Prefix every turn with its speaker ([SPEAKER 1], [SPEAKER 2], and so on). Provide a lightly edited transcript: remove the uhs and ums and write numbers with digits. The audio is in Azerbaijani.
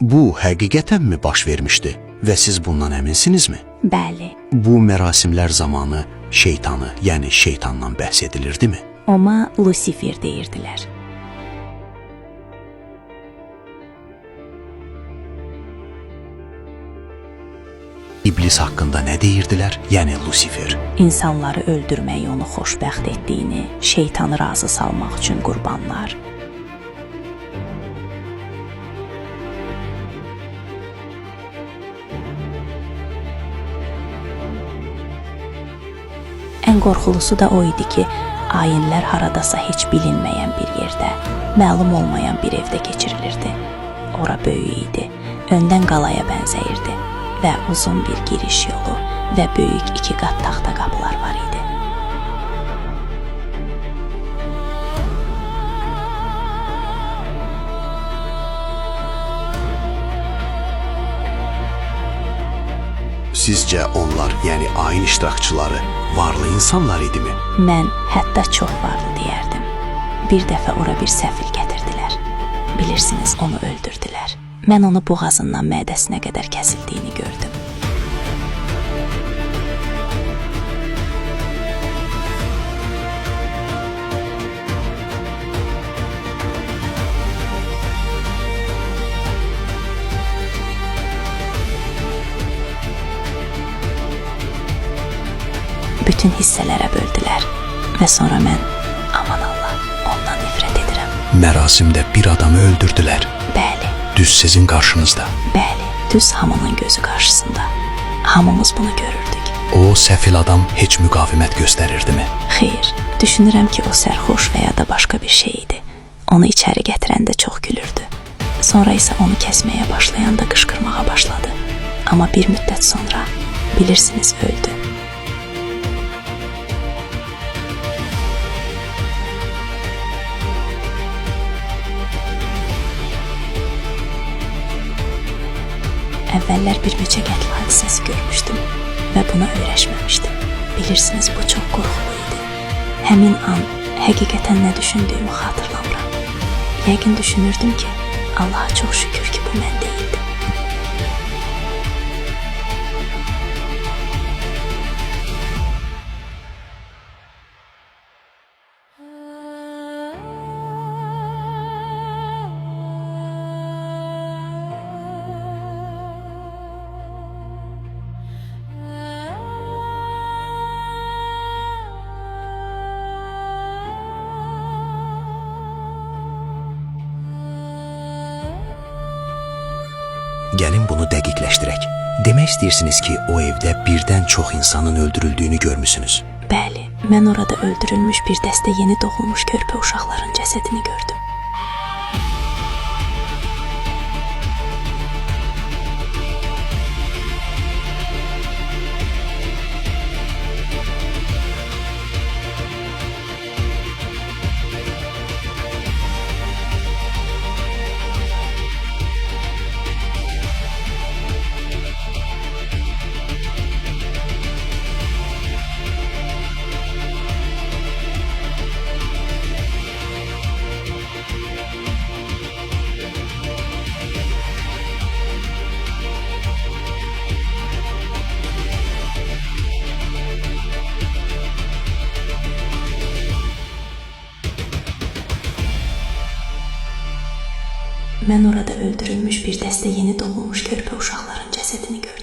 [SPEAKER 1] Bu həqiqətənmi baş vermişdi və siz bundan əminsinizmi?
[SPEAKER 2] Bəli.
[SPEAKER 1] Bu mərasimlər zamanı şeytanı, yəni şeytandan bəhs edilirdimi?
[SPEAKER 2] Ona Lusifer deyirdilər.
[SPEAKER 1] İblis haqqında nə deyirdilər? Yəni Lusifer.
[SPEAKER 2] İnsanları öldürmək onu xoşbəxt etdiyini, şeytanı razı salmaq üçün qurbanlar. Ən qorxulusu da o idi ki, ayinlər haradasa heç bilinməyən bir yerdə, məlum olmayan bir evdə keçirilirdi. Ora böyük idi, öndən qalaya bənzəyirdi və uzun bir giriş yolu və böyük iki qat taxta qapılar var idi.
[SPEAKER 1] Sizcə onlar, yəni ayin iştirakçıları varlı insanlar idimi?
[SPEAKER 2] Mən hətta çox varlı deyərdim. Bir dəfə ora bir səfil gətirdilər. Bilirsiniz, onu öldürdülər. Mən onu boğazından mədəsinə qədər kəsildiyini gördüm. Bütün hissələrə böldülər və sonra mən, aman Allah, ondan nifrət edirəm.
[SPEAKER 1] Mərasimdə bir adamı öldürdülər.
[SPEAKER 2] Bəli,
[SPEAKER 1] Düz sizin qarşınızda.
[SPEAKER 2] bəli, düz hamının gözü qarşısında. Hamımız bunu görürdük.
[SPEAKER 1] O səfil adam heç müqavimət göstərirdimi?
[SPEAKER 2] Xeyr, düşünürəm ki, o sərxoş və ya da başqa bir şey idi. Onu içəri gətirəndə çox gülürdü. Sonra isə onu kəsməyə başlayanda qışqırmağa başladı. Amma bir müddət sonra, bilirsiniz, öldü. Əvvəllər bir neçə qətl hadisəsi görmüşdüm və buna öyrəşməmişdim. Bilirsiniz, bu çox qorxulu idi. Həmin an həqiqətən nə düşündüyümü xatırlamıram. Yəqin düşünürdüm ki, Allaha çox şükür ki, bu mən deyildim.
[SPEAKER 1] Gəlin bunu dəqiqləşdirək. Demək istəyirsiniz ki, o evdə birdən çox insanın öldürüldüyünü görmüsünüz.
[SPEAKER 2] Bəli, mən orada öldürülmüş bir dəstə yeni doğulmuş körpə uşaqların cəsədini gördüm. Mən orada öldürülmüş bir dəstə yeni doğulmuş körpə uşaqların cəsədini gördüm.